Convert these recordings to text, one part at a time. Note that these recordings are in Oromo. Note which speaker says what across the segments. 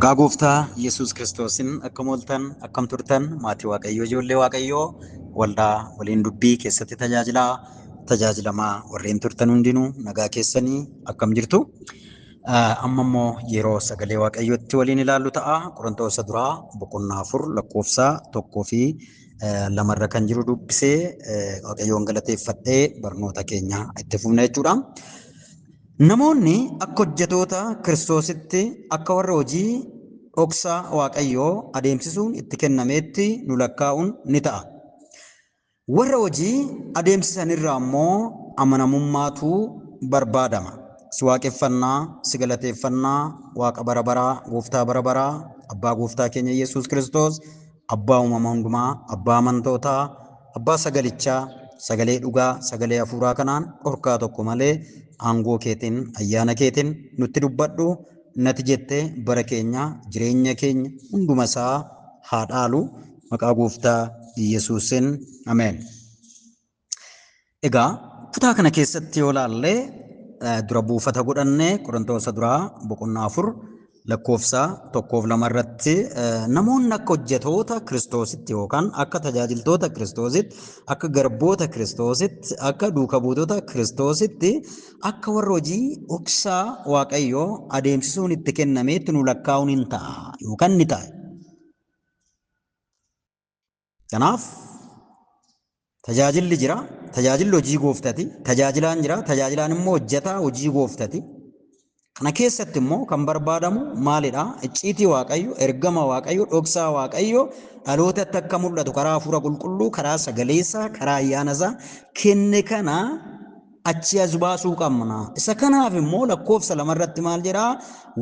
Speaker 1: Maqaa gooftaa Yesuus Kiristoosiin akkam ooltan, akkam turtan, maatii Waaqayyoo, ijoollee Waaqayyoo, waldaa waliin dubbii keessatti tajaajilaa, tajaajilamaa warreen turtan hundinuu nagaa keessanii akkam jirtu? Amma immoo yeroo sagalee Waaqayyootti waliin ilaallu ta'a. Qorontoos duraa boqonnaa 4 lakkoofsa 1 fi 2 kan jiru dubbisee Waaqayyoon galateeffadhee barnoota keenya itti fufna jechuudha. Namoonni akka hojjetoota Kiristoositti akka warra hojii dhoksaa Waaqayyoo adeemsisuun itti kennameetti nu lakkaa'uun ni ta'a. Warra hojii adeemsisan irraa immoo amanamummaatu barbaadama. Si waaqeffannaa, si galateeffannaa, Waaqa bara baraa, Gooftaa bara baraa, Abbaa Gooftaa keenya Yesuus Kiristoos, Abbaa uumama hundumaa, Abbaa amantootaa, Abbaa sagalichaa, sagalee dhugaa, sagalee hafuuraa kanaan dhorkaa tokko malee aangoo keetiin, ayyaana keetiin nutti dubbadhu, nati jettee bara keenya, jireenya keenya hunduma isaa haa dhaalu. Maqaa Gooftaa Yesuusin ameen. Egaa kutaa kana keessatti yoo ilaalle dura buufata godhannee Qorontoos duraa boqonnaa 4 lakkoofsa 1 fi 2 irratti namoonni akka hojjetoota Kiristoositti yookaan akka tajaajiltoota Kiristoositti, akka garboota Kiristoositti, akka duuka buutota Kiristoositti, akka warra hojii dhoksaa Waaqayyoo adeemsisuun itti kennameetti nu lakkaa'uun hin ta'a yookaan ni ta'a. Kanaaf tajaajilli jira, tajaajilli hojii gooftati, tajaajilaan jira, tajaajilaan immoo hojjetaa hojii gooftati. Kana keessatti immoo kan barbaadamu maalidha? Icciitii Waaqayyo, ergama Waaqayyo, dhoksaa Waaqayyo dhalootatti akka mul'atu karaa hafuura qulqulluu, karaa sagaleessaa, karaa ayyaanasaa kenne kana achi as baasuu qabna. Isa kanaaf immoo lakkoofsa 2 irratti maal jedhaa?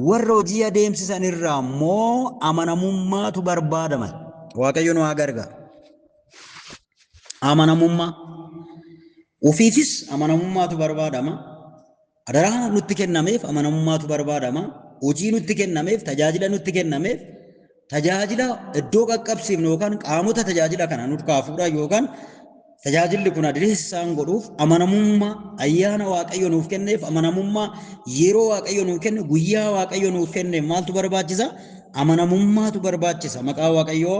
Speaker 1: Warra hojii adeemsisan irraa immoo amanamummaatu barbaadama. Waaqayyo nu haa gargaaru. Amanamummaa. Ofiifis amanamummaatu barbaadama. Adaraa nutti kennameef amanamummaatu barbaadama. Hojii nutti kennameef, tajaajila nutti kennameef, tajaajila iddoo qaqqabsiifnu yookaan qaamota tajaajila kana nu kaafuudhaan yookaan tajaajilli kun adeemsa isaan godhuuf amanamummaa ayyaana Waaqayyo nuuf kenneef, amanamummaa yeroo Waaqayyo nuuf kenne, guyyaa Waaqayyo nuuf kenne maaltu barbaachisa? Amanamummaatu barbaachisa. Maqaa Waaqayyoo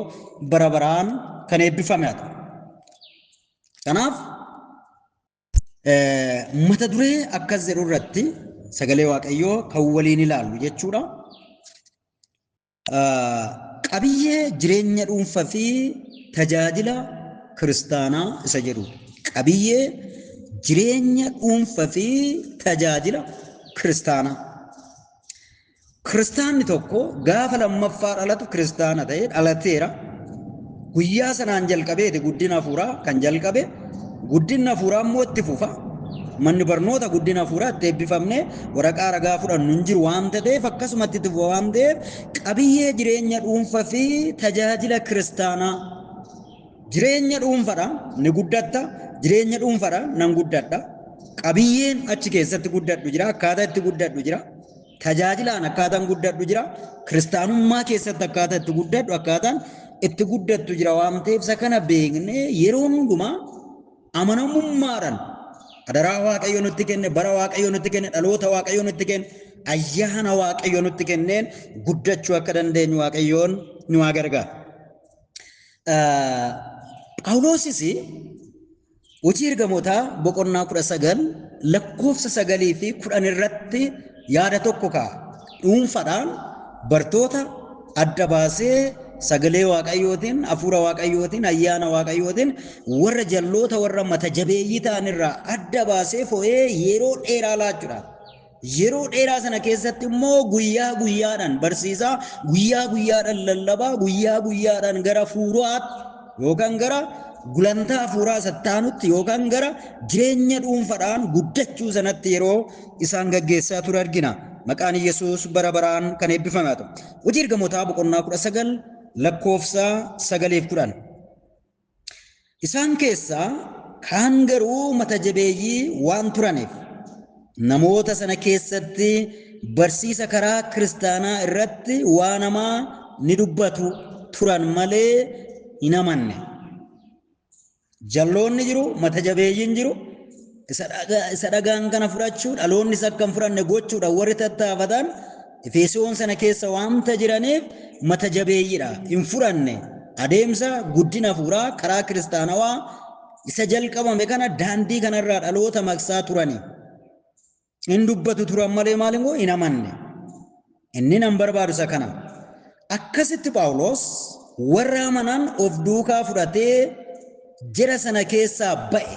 Speaker 1: bara baraan kan eebbifame haa ta'u. Kanaaf mata duree akkas jedhu irratti sagalee Waaqayyoo kan waliin ilaallu jechuudha. Qabiyyee jireenya dhuunfaa fi tajaajila kiristaanaa isa jedhu. Qabiyyee jireenya dhuunfaa fi tajaajila kiristaanaa. Kiristaanni tokko gaafa lammaffaa dhalatu kiristaana ta'ee dhalateera. Guyyaa sanaan jalqabeeti guddina hafuuraa kan jalqabe. Guddinni hafuuraa immoo itti fufa. Manni barnoota guddina hafuuraa itti eebbifamnee waraqaa ragaa fudhannu hin jiru waan ta'eef akkasumatti itti fufa waan ta'eef qabiyyee jireenya dhuunfaa fi tajaajila kiristaanaa. Jireenya dhuunfaadha ni guddatta, jireenya dhuunfaadha nan guddadha. Qabiyyeen achi keessatti guddadhu jira, akkaataa itti guddadhu jira. Tajaajilaan akkaataan guddadhu jira. Kiristaanummaa keessatti akkaataa itti guddadhu, akkaataan itti guddattu jira waan ta'eef isa kana beeknee yeroo hundumaa amanamummaadhaan adaraa Waaqayyo nutti kenne, bara Waaqayyo nutti kenne, dhaloota Waaqayyo nutti kenne, ayyaana Waaqayyo nutti kenneen guddachuu akka dandeenyu Waaqayyoon nu haa gargaaru. Phaawulosis hojii ergamootaa boqonnaa 19 lakkoofsa 9 fi 10 irratti yaada tokko kaa'a. Dhuunfaadhaan bartoota adda baasee sagalee Waaqayyootiin, hafuura Waaqayyootiin, ayyaana Waaqayyootiin warra jalloota warra mata jabeeyyii ta'an irraa adda baasee fo'ee yeroo dheeraa laachuudhaan. Yeroo dheeraa sana keessatti immoo guyyaa guyyaadhaan barsiisaa, guyyaa guyyaadhaan lallabaa, guyyaa guyyaadhaan gara fuuraatti yookaan gara gulantaa hafuuraa sattaanutti yookaan gara jireenya dhuunfaadhaan guddachuu sanatti yeroo isaan gaggeessaa ture argina. Maqaan Yesuus bara baraan kan eebbifame haa ta'u. Hojii ergamootaa boqonnaa 19 lakkoofsa 9 fi 10. Isaan keessaa kaan garuu mata jabeeyyii waan turaniif namoota sana keessatti barsiisa karaa kiristaanaa irratti waan hamaa ni dubbatu turan malee hin amanne. Jalloonni jiru, mata jabeeyyiin jiru, isa dhagaan kana fudhachuu dhaloonni isa akka hin fudhanne gochuudhaan warri tattaafatan Efesoon sana keessa waanta jiraniif mata jabeeyyiidha. Hin fudhanne. Adeemsa guddina hafuuraa karaa kiristaanawaa isa jalqabame kana daandii kanarraa dhaloota maqsaa turani. Hin dubbatu turan malee maal hin amanne. Inni nan barbaadu isa kana. Akkasitti Phaawulos warra amanan of duukaa fudhatee jara sana keessaa ba'e.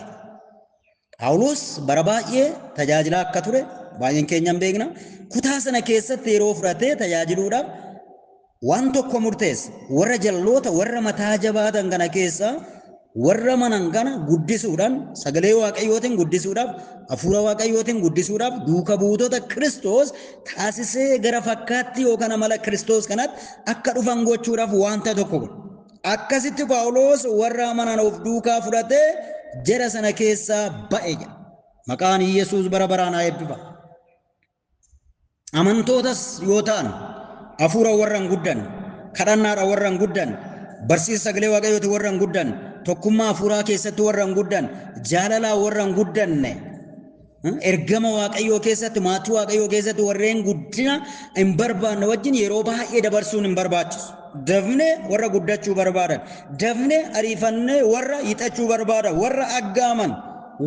Speaker 1: Phaawulos bara baay'ee tajaajilaa akka ture baay'een keenya hin beekna. Kutaa sana keessatti yeroo fudhatee tajaajiluudhaaf waan tokko murteesse. Warra jalloota warra mataa jabaatan kana keessaa warra amanan kana guddisuudhaan sagalee Waaqayyootiin guddisuudhaaf hafuura Waaqayyootiin guddisuudhaaf duuka buutota Kiristoos taasisee gara fakkaatti yookaan amala Kiristoos kanatti akka dhufan gochuudhaaf wanta tokko godhe. Akkasitti Phaawulos warra amanan of duukaa fudhatee jara sana keessaa ba'e jedha. Maqaan Yesuus bara baraan haa eebbifamu. Amantootas yoo ta'an hafuura warra hin guddanne, kadhannaadha warra hin guddanne, barsiisa sagalee Waaqayyooti warra hin guddanne, tokkummaa hafuuraa keessatti warra hin guddanne, jaalalaa warra hin guddanne, ergama Waaqayyoo keessatti, maatii Waaqayyoo keessatti warreen guddina hin barbaanne wajjin yeroo baay'ee dabarsuun hin barbaachisu. Dafnee warra guddachuu barbaadan, dafnee ariifannee warra hiixachuu barbaadan, warra aggaaman,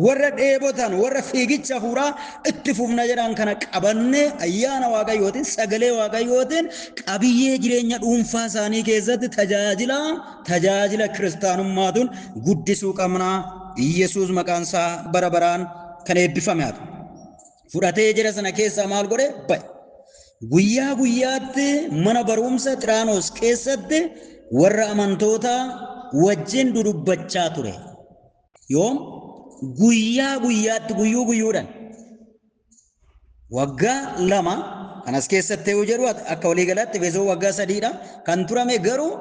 Speaker 1: warra dheebotan, warra fiigicha hafuuraa itti fufna jedhan kana qabannee ayyaana Waaqayyootiin, sagalee Waaqayyootiin qabiyyee jireenya dhuunfaa isaanii keessatti tajaajila kiristaanummaatuun guddisuu qabna. Yesuus maqaan isaa bara baraan kan eebbifame haa ta'u. Fudhatee jira sana keessaa maal godhe? Ba'e. Guyyaa guyyaatti mana barumsa Xiraanos keessatti warra amantoota wajjin dudubbachaa ture. Yoom? Guyyaa guyyaatti, guyyuu guyyuudhaan. Waggaa 2 kanas keessatti yoo jedhu akka waliigalaatti Efesoon waggaa 3dha kan turame, garuu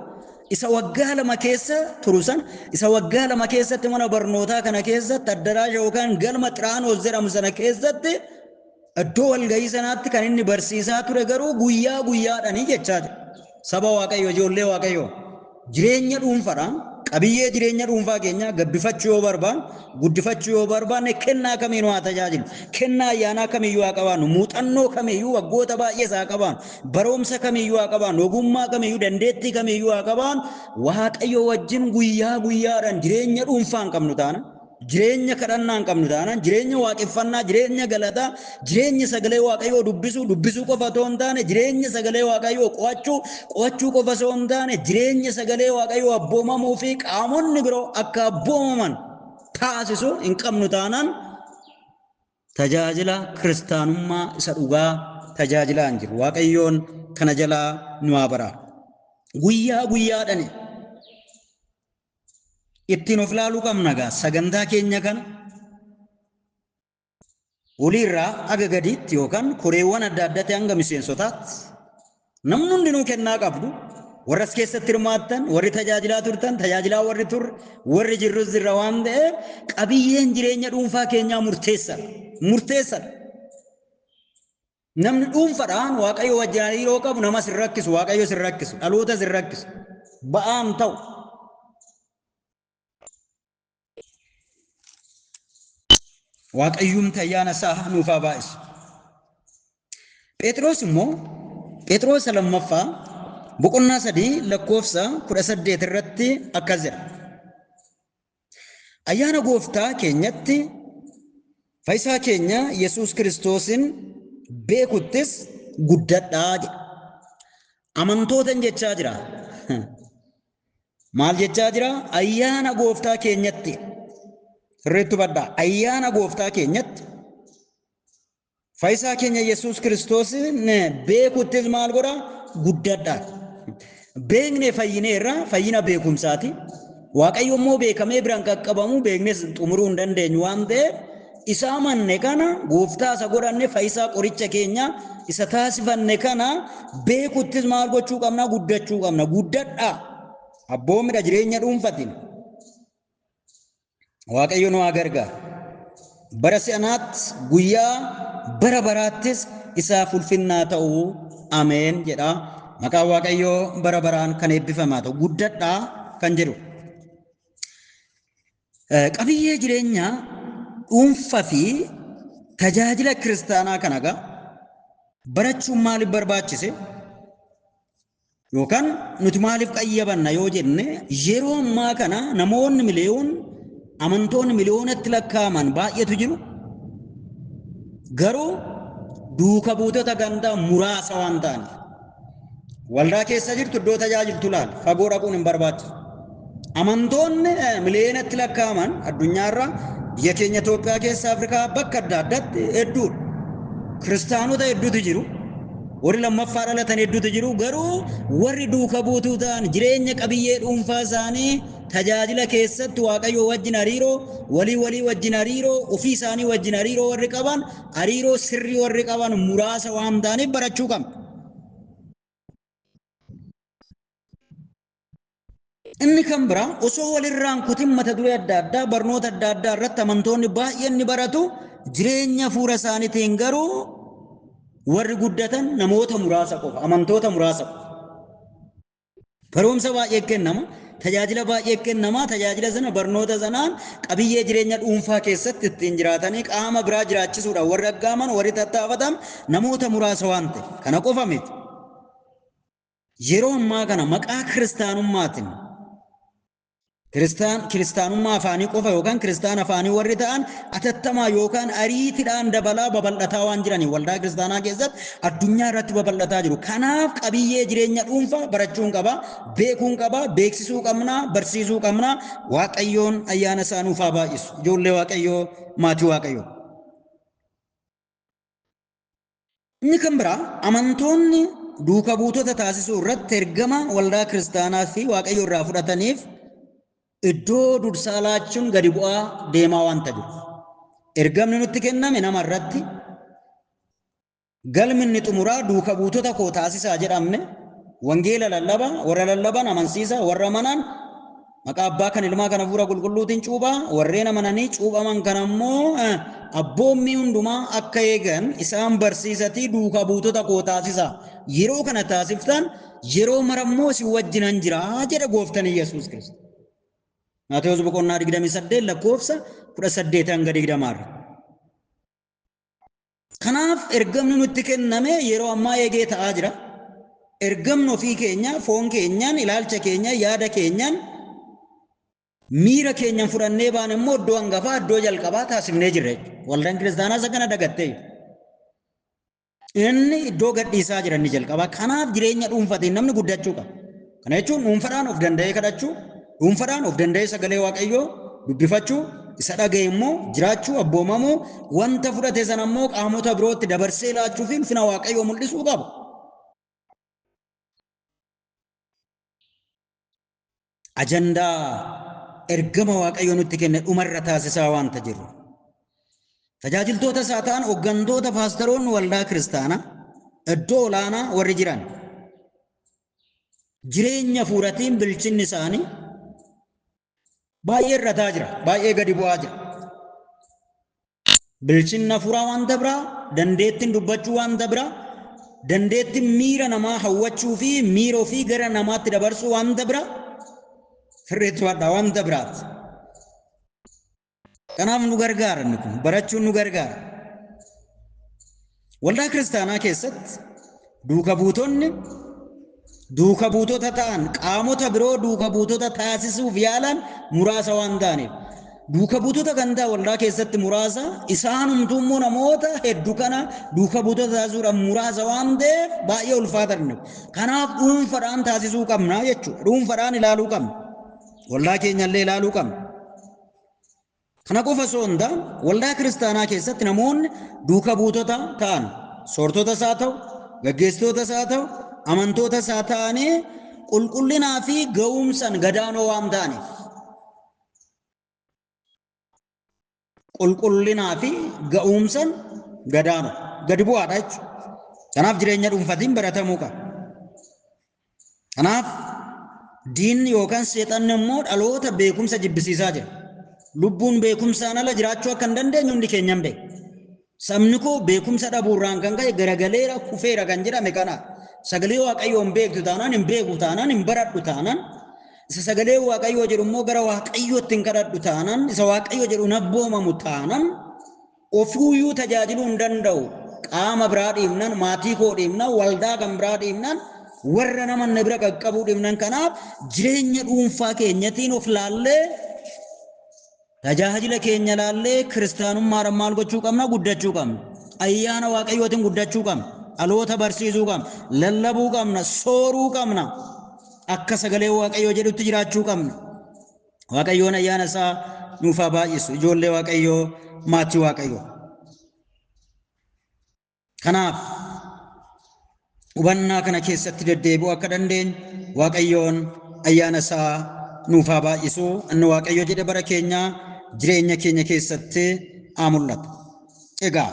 Speaker 1: isa waggaa 2 keessa turu sana, isa waggaa 2 keessatti mana barnootaa kana keessatti addaraasha yookaan galma Xiraanos jedhamu sana keessatti iddoo walgahii sanaatti kan inni barsiisaa ture garuu guyyaa guyyaadhaanii jechaa jira. Saba Waaqayyoo, ijoollee Waaqayyoo, jireenya dhuunfaadhaan qabiyyee jireenya dhuunfaa keenyaa gabbifachuu yoo barbaanne, guddifachuu yoo barbaanne, kennaa kamiinuu haa tajaajilu, kennaa ayyaanaa kamiyyuu haa qabaannu, muuxannoo kamiyyuu waggoota baay'ees haa qabaannu, barumsa kamiyyuu haa qabaannu, ogummaa kamiyyuu, dandeettii kamiyyuu haa qabaannu, Waaqayyo wajjin guyyaa guyyaadhaan jireenya dhuunfaa hin qabnu taana, jireenya kadhannaa hin qabnu taanaan, jireenya waaqeffannaa, jireenya galataa, jireenya sagalee Waaqayyoo dubbisuu qofa otoo hin taane, jireenya sagalee Waaqayyoo qo'achuu qofa osoo hin taane, jireenya sagalee Waaqayyoo abboomamuu fi qaamonni biroo akka abboomaman taasisu hin qabnu taanaan tajaajila kiristaanummaa isa dhugaa tajaajilaa hin jiru. Waaqayyoon kana jalaa nu haa baraaru. Guyyaa guyyaadhaan ittiin of ilaaluu qabna egaa sagantaa keenya kana oliirraa aga gadiitti yookaan koreewwan adda addaatti hanga miseensotaatti namni hundinuu kennaa qabdu. Warra as keessatti hirmaattan, warri tajaajilaa turtan, tajaajilaa warri turre, warri jirrus jirra waan ta'eef qabiyyeen jireenya dhuunfaa keenyaa murteessaadha. Murteessaadha. Namni dhuunfaadhaan Waaqayyo wajjin hariiroo qabu namas hin rakkisu, Waaqayyos hin rakkisu, dhalootas hin rakkisu. Ba'aan ta'u. Waaqayyumti ayyaana isaa nuuf haa baay'isu. Phexros immoo Phexros lammaffaa boqonnaa 3 lakkoofsa 18 irratti akkas jedha. Ayyaana gooftaa keenyatti fayyisaa keenya Yesuus Kiristoosin beekuttis guddadhaa jedha. Amantootan jechaa jira. Maal jechaa jira? Ayyaana gooftaa keenyatti. Sirriitti hubadhaa. Ayyaana gooftaa keenyatti fayyisaa keenya Yesuus Kiristoosin beekuttis maal godha? Guddadhaa. Beeknee fayyineerra, fayyina beekumsaati. Waaqayyo immoo beekamee biraan qaqqabamu beeknes xumuruu hin dandeenyu waan ta'eef isa amanne kana gooftaa isa godhanne fayyisaa qoricha keenya isa taasifanne kana beekuttis maal gochuu qabna? Guddachuu qabna. Guddadhaa. Abboomidha jireenya dhuunfatiin. Waaqayyo nu haa gargaaru. Bara si'anaatti guyyaa bara baraattis isaaf ulfinnaa ta'u. Ameen jedha. Maqaan Waaqayyoo bara baraan kan eebbifamaa ta'u. Guddadhaa kan jedhu. Qabiyyee jireenya dhuunfaa fi tajaajila kiristaanaa kana egaa Barachuun maaliif barbaachise? Yookaan nuti maaliif qayyabanna yoo jenne, yeroo ammaa kana namoonni miliyoon, amantoonni miliyoonatti lakkaa'aman baay'eetu jiru. Garuu duuka buutota gandaa muraasa waan ta'aniif. Waldaa keessa jirtu iddoo tajaajiltu laal, fagoo dhaquun hin barbaachisu. Amantoonni miliyoonatti lakkaa'aman addunyaarra, biyya keenya Itoophiyaa keessa, Afrikaa bakka adda addaatti hedduudha. Kiristaanota hedduutu jiru. Warri lammaffaa dhalatan hedduutu jiru. Garuu warri duuka buutuu ta'an jireenya qabiyyee dhuunfaa isaanii tajaajila keessatti Waaqayyoo wajjin hariiroo, walii walii wajjin hariiroo, ofii isaanii wajjin hariiroo warri qaban, hariiroo sirrii warri qaban muraasa waan ta'aniif barachuu qabna. Inni kan biraa osoo walirraan kutin mata duree adda addaa, barnoota adda addaa irratti amantoonni baay'een ni baratu. Jireenya hafuura isaaniitiin garuu warri guddatan namoota muraasa qofa, amantoota muraasa qofa. Barumsa baay'ee kennama, tajaajila baay'ee kennama, tajaajila sana barnoota sanaan qabiyyee jireenya dhuunfaa keessatti ittiin jiraatanii qaama biraa jiraachisuudhaan warri aggaaman, warri tattaafatan namoota muraasa waan ta'eef. Kana qofa miti. Yeroo ammaa kana maqaa kiristaanummaatiin kiristaanummaa afaanii qofa yookaan kiristaana afaanii warri ta'an atattamaa yookaan ariitiidhaan dabalaa babal'ataa waan jiraniif waldaa kiristaanaa keessatti addunyaa irratti babal'ataa jiru. Kanaaf qabiyyee jireenya dhuunfaa barachuun qaba, beekuun qaba, beeksisuu qabna, barsiisuu qabna. Waaqayyoon ayyaana isaa nuuf haa baay'isu. Ijoollee Waaqayyoo, maatii Waaqayyoo. Inni kan biraa amantoonni duuka buutota taasisuu irratti ergama waldaa kiristaanaa fi Waaqayyo irraa fudhataniif iddoo dursaa laachuun gadi bu'aa deemaa waanta jiruuf. Ergamni nutti kenname nama irratti galmi inni xumuraa duuka buutota koo taasisaa jedhamne, wangeela lallabaa, warra lallaban amansiisaa, warra amanan maqaa abbaa kan ilmaa kan hafuura qulqulluutiin cuuphaa, warreen amananii cuuphaman kan ammoo abboommii hundumaa akka eegan isaan barsiisatii duuka buutota koo taasisaa. Yeroo kana taasiftan yeroo marammoo isin wajjinan jira jedha gooftaan Yesuus Kiristoos. Maatewos boqonnaa 28 lakkoofsa 18 hanga 20 irra. Kanaaf ergamni nutti kenname yeroo ammaa eegee ta'aa jira. Ergamni ofii keenya, foon keenyaan, ilaalcha keenya, yaada keenyaan, miira keenyaan fudhannee baane immoo iddoo hangafaa, iddoo jalqabaa taasifnee jirra jechuudha. Waldaan kiristaanaa isa kana dagattee jirti. Inni iddoo gadhiisaa jira inni jalqabaa. Kanaaf jireenya dhuunfatiin namni guddachuu qaba. Kana jechuun dhuunfadhaan of danda'ee kadhachuu, dhuunfadhaan of danda'ee sagalee Waaqayyoo dubbifachuu, isa dhaga'e immoo jiraachuu, abboomamuu, wanta fudhate sana immoo qaamota birootti dabarsee laachuu fi ulfina Waaqayyoo mul'isuu qaba. Ajandaa ergama Waaqayyoo nutti kenne dhumarra taasisaa waanta jirru. Tajaajiltoota isaa ta'an hooggantoota paastaroonni waldaa kiristaanaa iddoo olaanaa warri jiran jireenya hafuuratiin bilchinni isaanii baay'ee irrataa jira, baay'ee gadi bu'aa jira. Bilchinni hafuuraa waanta biraa, dandeettiin dubbachuu waanta biraa, dandeettiin miira namaa hawwachuu fi miira ofii gara namaatti dabarsuu waanta biraa, sirriitti hubadhaa waanta biraati. Kanaaf nu gargaara inni kun, barachuun nu gargaara. Waldaa kiristaanaa keessatti duuka buutonni duuka buutota ta'an qaamota biroo duuka buutota taasisuuf yaalan muraasa waan ta'aniif. Duuka buutota kan ta'an waldaa keessatti muraasa, isaanumtuu immoo namoota hedduu kana duuka buutota taasisuudhaan muraasa waan ta'eef baay'ee ulfaata inni. Kanaaf dhuunfadhaan taasisuu qabna jechuudha. Dhuunfadhaan ilaaluu qabna. Waldaa keenyallee ilaaluu qabna. Kana qofa osoo hin taane waldaa kiristaanaa keessatti namoonni duuka buutota ta'an soortotas haa ta'u, gaggeessitootas haa ta'u, amantootas haa ta'anii qulqullinaa fi ga'umsaan gadaanoo waan ta'aniif. Qulqullinaa fi ga'umsaan gadaanoo gadi bu'aadha jechuudha. Kanaaf jireenya dhuunfatiin baratamuu qaba. Kanaaf diinni yookaan seexanni immoo dhaloota beekumsa jibbisiisaa jira. Lubbuun beekumsaan ala jiraachuu akka hin dandeenye hundi keenya hin beeknu. Sabni koo beekumsa dhabuurraan kan ka'e garagaleera, kufeera kan jedhame kana. Sagalee Waaqayyoo hin beektu taanaan, hin beeku taanaan, hin baradhu taanaan, isa sagalee Waaqayyoo jedhu immoo gara Waaqayyootti hin kadhadhu taanaan, isa Waaqayyoo jedhu hin abboomamu taanaan, ofuuyyuu tajaajiluu hin danda'u. qaama biraa dhiibnan, maatii koo dhiibnan, waldaa kan biraa dhiibnan, warra nama na bira qaqqabuu dhiibnan. Kanaaf jireenya dhuunfaa keenyatiin of laallee tajaajila keenya laallee kiristaanummaadhaan maal gochuu qabna? Guddachuu qabna. Ayyaana Waaqayyootiin guddachuu qabna. Dhaloota barsiisuu qabna. Lallabuu qabna. Sooruu qabna. Akka sagalee Waaqayyoo jedhutti jiraachuu qabna. Waaqayyoon ayyaana isaa nuuf haa baay'isu. Ijoollee Waaqayyoo, maatii Waaqayyoo. Kanaaf hubannaa kana keessatti deddeebi'uu akka dandeenyu Waaqayyoon ayyaana isaa nuuf haa baay'isu. Inni Waaqayyo jedhe bara keenya jireenya keenya keessatti haa mul'atu. Egaa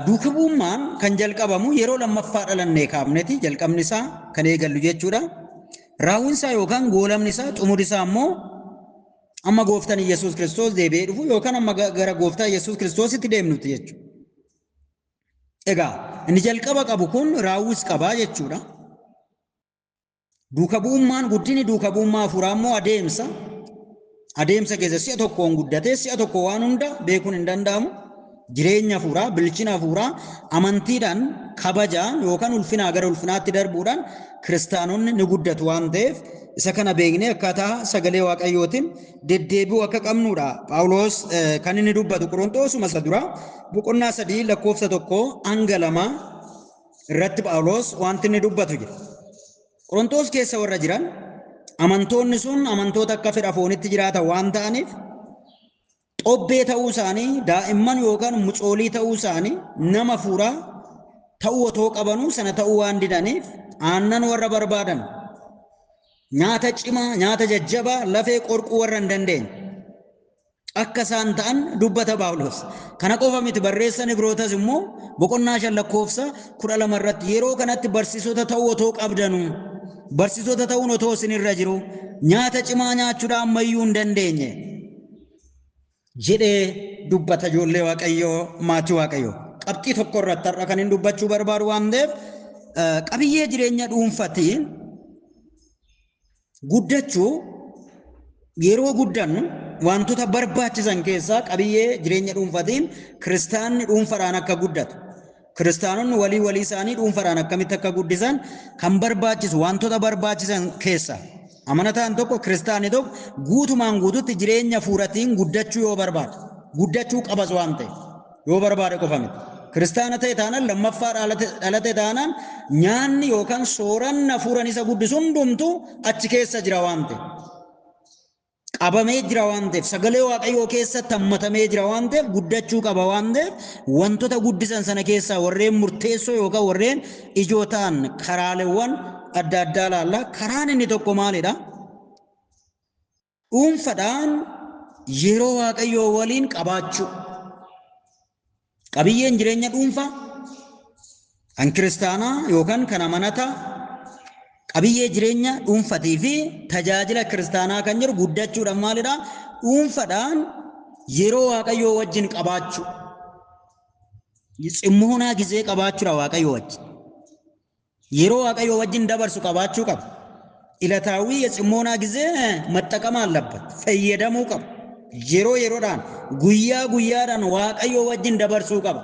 Speaker 1: duuka bu'ummaan kan jalqabamu yeroo lammaffaa dhalannee kaafneti jalqabni isaa kan eegallu jechuudha. Raawwiin isaa yookaan goolamni isaa xumurri isaa immoo amma gooftaan Yesuus Kiristoos deebi'ee dhufu yookaan amma gara gooftaa Yesuus Kiristoositti deemnutti jechuudha. Egaa inni jalqaba qabu kun raawwis qabaa jechuudha. Duuka bu'ummaan guddinni duuka bu'ummaa hafuuraa immoo adeemsa. Adeemsa keessa si'a tokkoon guddatee si'a tokko waan hunda beekuun hin danda'amu. Jireenya hafuuraa, bilchina hafuuraa, amantiidhaan, kabajaan yookaan ulfinaa gara ulfinaatti darbuudhaan kiristaanonni ni guddatu waan ta'eef isa kana beeknee akkaataa sagalee Waaqayyootiin deddeebi'uu akka qabnudha. Phaawulos kan inni dubbatu Qorontoosuma isa dura boqonnaa 3 lakkoofsa 1 hanga 2 irratti Phaawulos wanti inni dubbatu jira. Qorontoos keessa warra jiran amantoonni sun amantoota akka fedha foonitti jiraatan waan ta'aniif xobbee ta'uu isaanii, daa'imman yookaan mucoolii ta'uu isaanii, nama hafuuraa ta'uu otoo qabanuu sana ta'uu waan didaniif aannan warra barbaadan, nyaata cimaa, nyaata jajjabaa, lafee qorquu warra hin dandeenye akka isaan ta'an dubbata Phaawulos. Kana qofa miti, barreessan Ibrootas immoo boqonnaa 5 lakkoofsa 12 irratti yeroo kanatti barsiisota ta'uu otoo qabdanuu, barsiisota ta'uun otoo isinirra jiru nyaata cimaa nyaachuudhaan ammayyuu hin dandeenye jedhee dubbata. Ijoollee Waaqayyoo, maatii Waaqayyoo. Qabxii tokko irratti har'a kan hin dubbachuu barbaadu waan ta'eef qabiyyee jireenya dhuunfatiin guddachuu yeroo guddannu wantoota barbaachisan keessaa qabiyyee jireenya dhuunfatiin kiristaanni dhuunfaadhaan akka guddatu, kiristaanonni walii walii isaanii dhuunfaadhaan akkamitti akka guddisan kan barbaachisu wantoota barbaachisan keessaa amanataan tokko, kiristaanni tokko guutumaan guututti jireenya hafuuratiin guddachuu yoo barbaade, guddachuu qabas waan ta'eef, yoo barbaade qofa miti. Kiristaana ta'e taanaan, lammaffaa dhalate taanaan, nyaanni yookaan sooranni hafuuran isa guddisu hundumtuu achi keessa jira waan ta'eef. Qabamee jira waan ta'eef, sagalee Waaqayyoo keessatti hammatamee jira waan ta'eef, guddachuu qaba waan ta'eef, wantoota guddisan sana keessaa warreen murteessoo yookaan warreen ijoo ta'an karaaleewwan adda addaa ilaalla. Karaan inni tokko maalidha? Dhuunfaadhaan yeroo Waaqayyoo waliin qabaachuu. Qabiyyeen jireenya dhuunfaa kan kiristaanaa yookaan kan amanataa qabiyyee jireenya dhuunfatii fi tajaajila kiristaanaa kan jiru guddachuudhaan maalidha? Dhuunfaadhaan yeroo Waaqayyoo wajjin qabaachuu. Ximmoonaa gizee qabaachuudha Waaqayyoo wajjin. Yeroo Waaqayyoo wajjin dabarsu qabaachuu qaba. Ilataawwii የጽሞና ጊዜ መጠቀም አለበት፣ fayyadamuu qaba. Yeroo yeroodhaan, guyyaa guyyaadhaan Waaqayyoo wajjin dabarsuu qaba.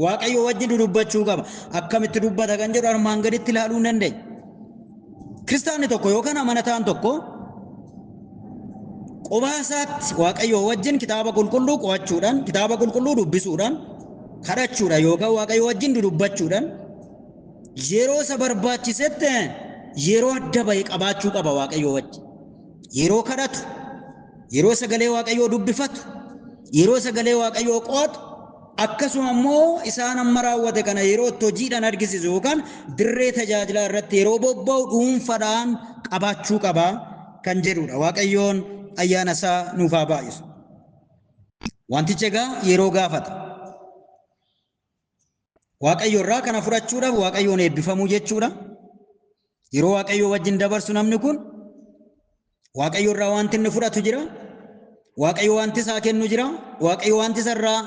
Speaker 1: Waaqayyoo wajjin dubbachuu qaba. Akkamitti dubbata kan jedhu armaan gaditti ilaaluu hin dandeenya. Kiristaanni tokko yookaan amanataan tokko qobaa isaatti Waaqayyoo wajjin kitaaba qulqulluu qo'achuudhaan, kitaaba qulqulluu dubbisuudhaan, kadhachuudhaan yookaan Waaqayyoo wajjin dudubbachuudhaan yeroo isa barbaachisetti yeroo adda bahe qabaachuu qaba Waaqayyoo wajjin. Yeroo kadhatu, yeroo sagalee Waaqayyoo dubbifatu, yeroo sagalee Waaqayyoo qo'atu, akkasuma immoo isaan amma raawwate kana yeroo itti hojiidhaan argisiisu yookaan dirree tajaajilaa irratti yeroo bobba'u dhuunfaadhaan qabaachuu qaba kan jedhudha. Waaqayyoon ayyaana isaa nuuf haa baay'isu. Wantichi egaa yeroo gaafata. Waaqayyo irraa kana fudhachuudhaaf Waaqayyoon eebbifamuu jechuudha. Yeroo Waaqayyoo wajjin dabarsu namni kun Waaqayyo irraa wanti inni fudhatu jira. Waaqayyo wanti isaa kennu jira. Waaqayyo wanti isa irraa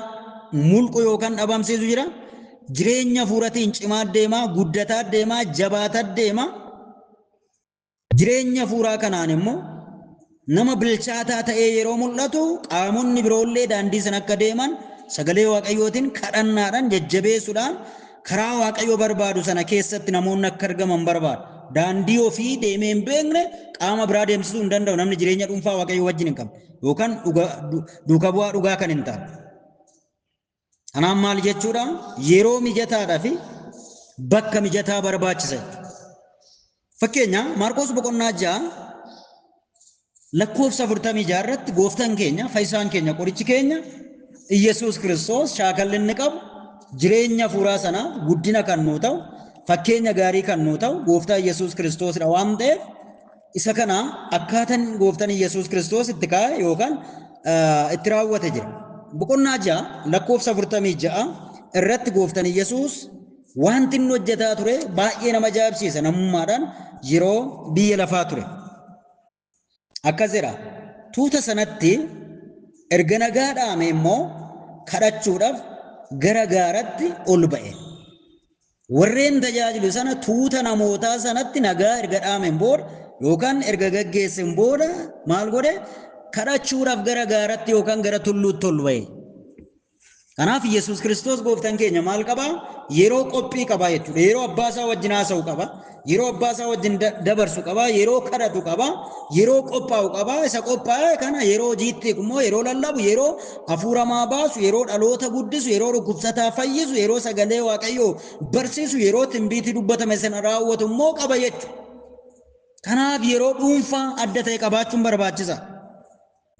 Speaker 1: mulqu yookaan dhabamsiisu jira. Jireenya hafuuratiin cimaa deemaa, guddataa deemaa, jabaataa deema. Jireenya hafuuraa kanaan immoo nama bilchaataa ta'ee yeroo mul'atu qaamonni biroollee daandii sana akka deeman sagalee Waaqayyootiin kadhannaadhaan jajjabeessuudhaan karaa Waaqayyoo barbaadu sana keessatti namoonni akka argaman barbaada. Daandii ofii deemee hin beekne qaama biraa deemsisuu hin danda'u namni jireenya dhuunfaa Waaqayyoo wajjin hin qabne yookaan duuka bu'aa dhugaa kan hin taane. Kanaaf maal jechuudha? Yeroo mijataadhaa fi bakka mijataa barbaachisa jechuudha. Fakkeenya Maarqos boqonnaa 6 lakkoofsa 46 irratti gooftaan keenya, fayyisaan keenya, qorichi keenya Iyyasuus Kiristoos shaakalli inni qabu jireenya hafuuraa sanaaf guddina kan nuu ta'u, fakkeenya gaarii kan nuu ta'u gooftaa Iyyasuus Kiristoosidha waan ta'eef isa kana akkaataan gooftaan Iyyasuus Kiristoos itti kaa'e yookaan itti raawwate jira. Boqonnaa 6 lakkoofsa 46 irratti gooftaan Iyyasuus wanti inni hojjetaa ture baay'ee nama ajaa'ibsiisa namummaadhaan yeroo biyya lafaa ture. Akkas jedha, tuuta sanatti erga nagaa dhaame immoo kadhachuudhaaf gara gaaratti ol ba'e. Warreen tajaajilu sana tuuta namootaa sanatti nagaa erga dhaameen booda yookaan erga gaggeesseen booda maal godhe? Kadhachuudhaaf gara gaaratti yookaan gara tulluutti ol ba'e. Kanaaf Yesuus Kiristoos gooftaan keenya maal qabaa? Yeroo qophii qabaa jechuudha. Yeroo abbaa isaa wajjin haasa'u qaba. Yeroo abbaa isaa wajjin dabarsu qaba. Yeroo kadhatu qaba. Yeroo qophaa'u qaba. Isa qophaa'e kana yeroo hojiitti immoo yeroo lallabu, yeroo hafuura maa baasu, yeroo dhaloota guddisu, yeroo dhukkubsataa fayyisu, yeroo sagalee Waaqayyoo barsiisu, yeroo timbiitii dubbatame sana raawwatu immoo qaba jechuudha. Kanaaf yeroo dhuunfaa adda ta'e qabaachuun barbaachisa.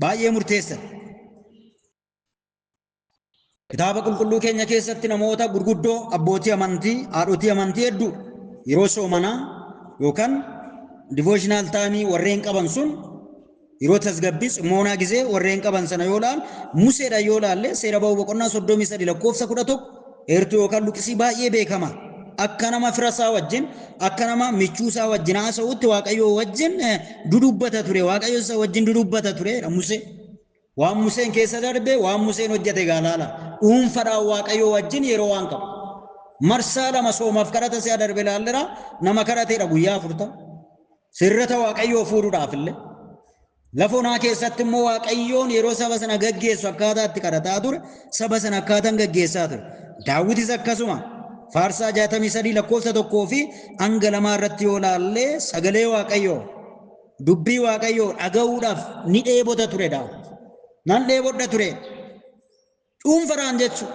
Speaker 1: Baay'ee murteessa. Kitaaba qulqulluu keenya keessatti namoota gurguddoo abbootii amantii, haadhotii amantii hedduu yeroo soomanaa yookaan devotional time warreen qaban sun yeroo tasgabbii ximmoonaa gisee warreen qaban sana yoo ilaalle Museedha yoo ilaalle seera ba'uu boqonnaa 33 lakkoofsa 11 eertuu yookaan luqisii baay'ee beekama. Akka nama fira isaa wajjin, akka nama michuu isaa wajjin haasa'utti Waaqayyoo wajjin dudubbata ture. Waaqayyo isa wajjin dudubbata ture Musee. Waan Museen keessa darbe, waan Museen hojjete gaalaala. Dhuunfadhaan Waaqayyoo wajjin yeroo waan qabu. Marsaa lama soomaaf kadhata si'a darbe ilaallera. Nama kadhateedha guyyaa 40. Sirrata Waaqayyoo fuudhuudhaaf illee. Lafa onaa keessatti immoo Waaqayyoon yeroo saba sana gaggeessu akkaataa itti kadhataa ture, saba sana akkaataan gaggeessaa ture. Daawwitis akkasuma Faarsaa 63 lakkoofsa 1 fi hanga 2 irratti yoo ilaalle sagalee Waaqayyoo dubbii Waaqayyoo dhaga'uudhaaf ni dheebota ture Daawit. Nan dheebodha ture. Dhuunfadhaan jechuudha.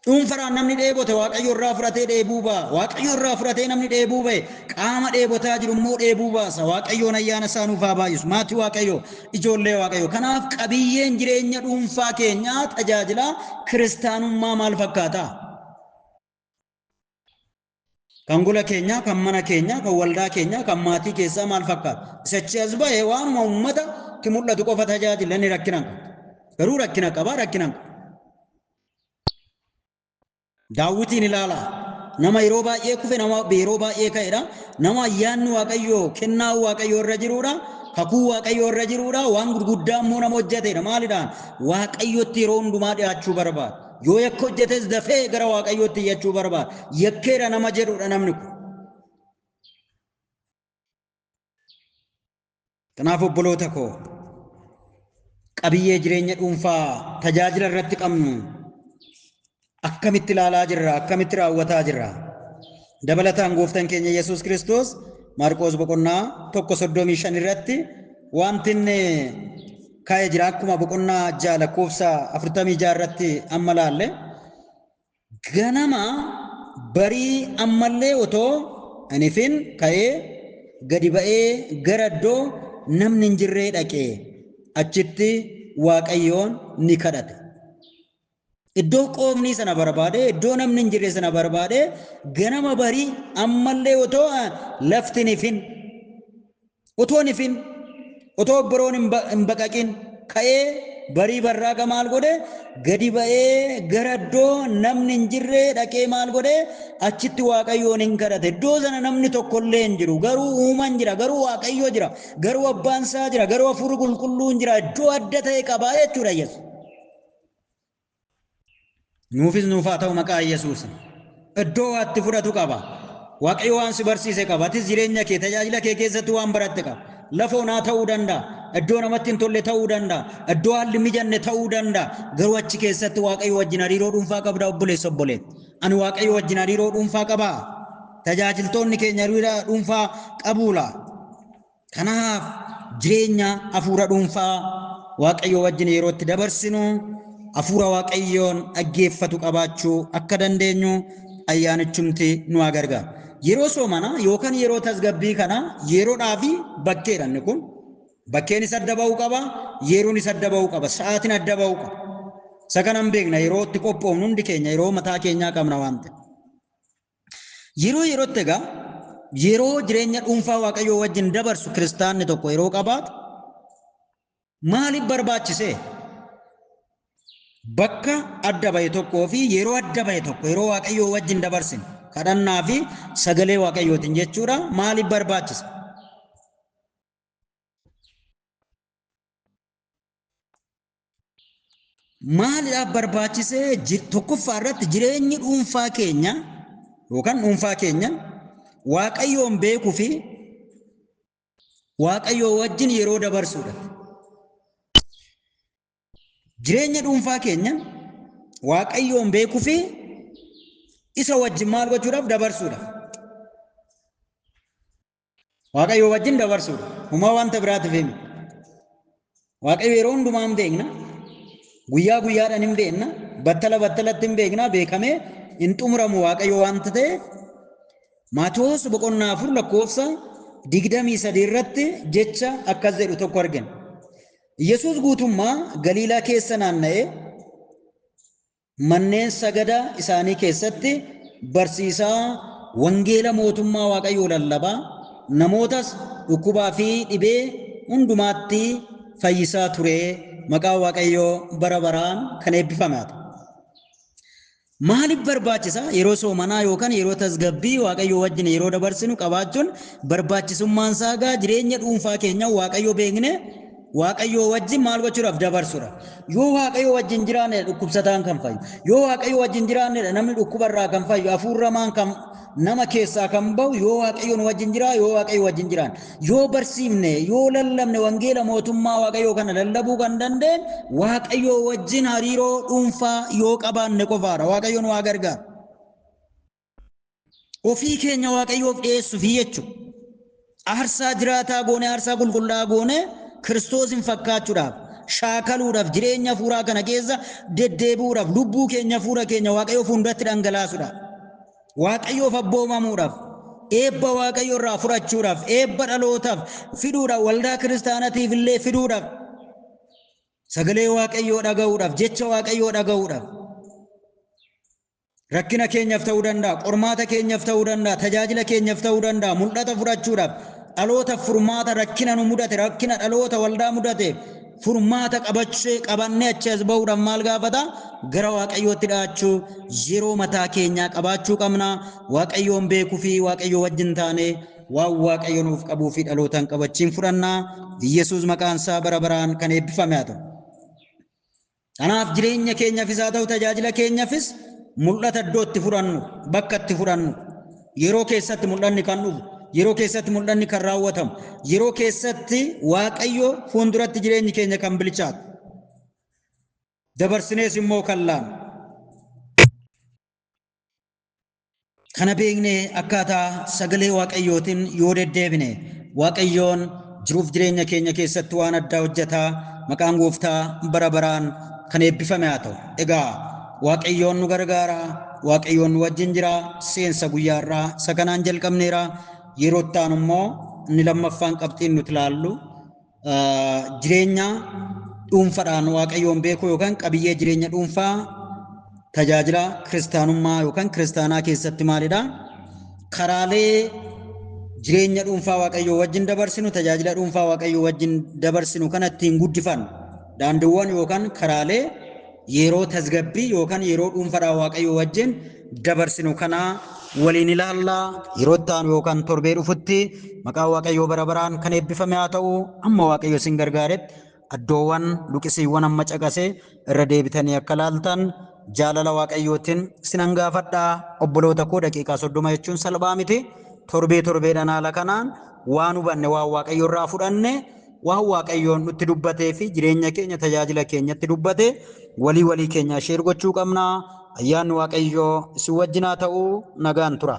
Speaker 1: Dhuunfadhaan namni dheebote Waaqayyo irraa fudhatee dheebuu ba'a. Waaqayyo irraa fudhatee namni dheebuu ba'e qaama dheebotaa jiru immoo dheebuu baasa. Waaqayyoon ayyaana isaa nuuf haa baay'isu. Maatii Waaqayyoo, ijoollee Waaqayyoo. Kanaaf qabiyyeen jireenya dhuunfaa keenyaa tajaajila kiristaanummaa maal fakkaata? Kan gola keenyaa, kan mana keenyaa, kan waldaa keenyaa, kan maatii keessaa maal fakkaata? Isachi as ba'e waanuma uummatatti mul'atu qofa tajaajila inni rakkina hin qabu. Garuu rakkina qaba, rakkina hin qabu. Daawwitiin ilaalaa. Nama yeroo baay'ee kufe, nama yeroo baay'ee ka'edha. Nama ayyaanni Waaqayyoo, kennaan Waaqayyoo irra jiruudha. Kakuu Waaqayyoo irra jiruudha. Waan gurguddaa immoo nama hojjetedha. Maalidhaan? Waaqayyotti yeroo hundumaa dhiyaachuu barbaada. Yoo yakka hojjetes dafee gara Waaqayyootti iyyachuu barbaada. Yakkeera nama jedhudha namni kun. Kanaaf obboloota koo qabiyyee jireenya dhuunfaa tajaajila irratti qabnu akkamitti ilaalaa jirra? Akkamitti raawwataa jirra? Dabalataan gooftaan keenya Yesuus Kiristoos Maarqoos boqonnaa 1:35 irratti wanti inni kaa'ee jira. Akkuma boqonnaa 6 lakkoofsa 46 irratti amma laalle ganama barii ammallee otoo hin ifin ka'ee gadi ba'ee gara iddoo namni hin jirree dhaqee achitti Waaqayyoon ni kadhate. Iddoo qoomnii sana barbaade, iddoo namni hin jirre sana barbaade, ganama barii ammallee otoo lafti hin ifin, otoo hin ifin, otoo obboroon hin baqaqin ka'ee barii barraaqa maal godhe? Gadi ba'ee gara iddoo namni hin jirre dhaqee maal godhe? Achitti Waaqayyoon hin kadhate. Iddoo sana namni tokkollee hin jiru. Garuu uumaan jira, garuu Waaqayyo jira, garuu abbaan isaa jira, garuu hafuurri qulqulluun jira. Iddoo adda ta'e qabaa jechuudha Yesuus. Nuufis nuuf haa ta'u maqaa Yesuus. Iddoo waatti fudhatu qaba. Waaqayyo waan si barsiise qaba. Atis jireenya kee tajaajila kee keessatti waan baratte qaba. Lafa onaa ta'uu danda'a. Iddoo namatti hin tolle ta'uu danda'a. Iddoo haalli mijanne ta'uu danda'a. Garuu achi keessatti Waaqayyo wajjin hariiroo dhuunfaa qabda obboleessa obboleetti. Ani Waaqayyo wajjin hariiroo dhuunfaa qabaa. Tajaajiltoonni keenya hariiroo dhuunfaa qabuula. Kanaaf jireenya hafuura dhuunfaa Waaqayyo wajjin yeroo itti dabarsinu hafuura Waaqayyoon dhaggeeffatu qabaachuu akka dandeenyu ayyaanichumti nu haa gargaaru. Yeroo soomanaa yookaan yeroo tasgabbii kana yeroodhaa fi bakkeedha inni kun. Bakkeen isa adda ba'uu qaba, yeroon isa adda ba'uu qaba, sa'aatiin adda ba'uu qaba. Isa kana hin beekna yeroo itti qophoofnu hundi keenya yeroo mataa keenyaa qabna waan ta'eef. Yeroo yerootti egaa yeroo jireenya dhuunfaa Waaqayyoo wajjin dabarsu kiristaanni tokko yeroo qabaatu maaliif barbaachisee? Bakka adda ba'e tokkoo fi yeroo adda ba'e tokko yeroo Waaqayyoo wajjin dabarsinu kadhannaa fi sagalee Waaqayyootiin jechuudha maaliif barbaachisa? Maaliidhaaf barbaachisee? Tokkoffaa irratti jireenyi dhuunfaa keenya yookaan dhuunfaa keenya Waaqayyoon beekuu fi Waaqayyoo wajjin yeroo dabarsuudha. Jireenya dhuunfaa keenya Waaqayyoon beekuu fi isa wajjin maal gochuudhaaf dabarsuudhaaf. Waaqayyoo wajjin dabarsuudha. Homaa wanta biraatiif miti. Waaqayyo yeroo hundumaa hin beekna. Guyyaa guyyaadhaan hin beekna. Battala battalatti hin beekna. Beekamee hin xumuramu Waaqayyo wanta ta'eef. Maatewos boqonnaa 4 lakkoofsa 23 irratti jecha akkas jedhu tokko argina. Yesuus guutummaa Galiilaa keessa naanna'ee manneen sagada isaanii keessatti barsiisaa wangeela mootummaa Waaqayyoo lallabaa namootas dhukkubaa fi dhibee hundumaatti fayyisaa ture. Maqaa Waaqayyoo bara baraan kan eebbifame haa ta'u. Maaliif barbaachisa? Yeroo soomanaa yookaan yeroo tasgabbii Waaqayyoo wajjin yeroo dabarsinu qabaachuun barbaachisummaan isaa egaa jireenya dhuunfaa keenya Waaqayyoo beekne Waaqayyoo wajjin maal gochuudhaaf dabarsuudha. Yoo Waaqayyoo wajjin jiraannedha dhukkubsataan kan fayyu. Yoo Waaqayyoo wajjin jiraannedha namni dhukkubarraa kan fayyu, hafuurramaan kan nama keessaa kan bahu yoo Waaqayyoon wajjin jiraa, yoo Waaqayyoo wajjin jiraan. Yoo barsiifne, yoo lallabne wangeela mootummaa Waaqayyoo kana lallabuu kan dandeenye Waaqayyoo wajjin hariiroo dhuunfaa yoo qabaanne qofaadha. Waaqayyoon waa gargaara. Ofii keenya Waaqayyoof dhiyeessuufi jechuudha. Aarsaa jiraataa goone, aarsaa qulqullaa'aa goone Kiristoosin fakkaachuudhaaf, shaakaluudhaaf, jireenya hafuuraa kana keessa deddeebi'uudhaaf, lubbuu keenya hafuura keenya Waaqayyoo fuulduratti dhangalaasuudhaaf, Waaqayyoof abboomamuudhaaf, eebba Waaqayyo irraa fudhachuudhaaf, eebba dhalootaaf fiduudhaaf, waldaa kiristaanatiif illee fiduudhaaf, sagalee Waaqayyoo dhaga'uudhaaf, jecha Waaqayyoo dhaga'uudhaaf. Rakkina keenyaaf ta'uu danda'a, qormaata keenyaaf ta'uu danda'a, tajaajila keenyaaf ta'uu danda'a, mul'ata fudhachuudhaaf, dhaloota furmaata rakkina nu mudate, rakkina dhaloota waldaa mudate, furmaata qabachee qabannee achi as bahuudhaaf maal gaafata? Gara Waaqayyootti dhi'aachuu, yeroo mataa keenyaa qabaachuu qabna. Waaqayyoon beekuu fi Waaqayyoo wajjin taanee waan Waaqayyo nuuf qabuu fi dhalootaan qabachiin fudhanna. Yesuus maqaan isaa bara baraan kan eebbifame haa ta'u. Kanaaf jireenya keenyafis haa ta'u tajaajila keenyafis mul'ata iddoo itti fudhannu, bakka itti fudhannu, yeroo keessatti mul'anni kan dhufu, yeroo keessatti mul'anni kan raawwatamu, yeroo keessatti Waaqayyo fuulduratti jireenyi keenya kan bilchaatu, dabarsinees immoo kan laannu. Kana beeknee akkaataa sagalee Waaqayyootiin yoo deddeebine Waaqayyoon jiruuf jireenya keenya keessatti waan addaa hojjetaa. Maqaan gooftaa bara baraan kan eebbifame haa ta'u. Egaa Waaqayyoon nu gargaara, Waaqayyoon nu wajjin jira. Seensa guyyaa irraa isa kanaan jalqabneera. Yeroo itti aanu immoo inni lammaffaan qabxiin nuti ilaallu jireenya dhuunfadhaan Waaqayyoon beekuu yookaan qabiyyee jireenya dhuunfaa tajaajila kiristaanummaa yookaan kiristaanaa keessatti maalidha? Karaalee jireenya dhuunfaa Waaqayyoo wajjin dabarsinu, tajaajila dhuunfaa Waaqayyoo wajjin dabarsinu kana ittiin guddifannu daandiiwwan yookaan karaalee yeroo tasgabbii yookaan yeroo dhuunfadhaan Waaqayyoo wajjin dabarsinu kana waliin ilaallaa. Yeroo itti aanu yookaan torbee dhufutti maqaan Waaqayyoo bara baraan kan eebbifame haa ta'u. Amma Waaqayyo isin gargaaretti iddoowwan luqisiiwwan amma caqasee irra deebitanii akka laaltan jaalala Waaqayyootiin isinan gaafadhaa. Obboloota koo, daqiiqaa 30 jechuun salphaa miti. Torbee torbeedhaan haala kanaan waan hubanne, waan Waaqayyo irraa fudhanne Waan Waaqayyoon nutti dubbatee fi jireenya keenya tajaajila keenyatti dubbate walii walii keenyaa share gochuu qabna. Ayyaanni Waaqayyoo isin wajjin haa ta'u, nagaan tura.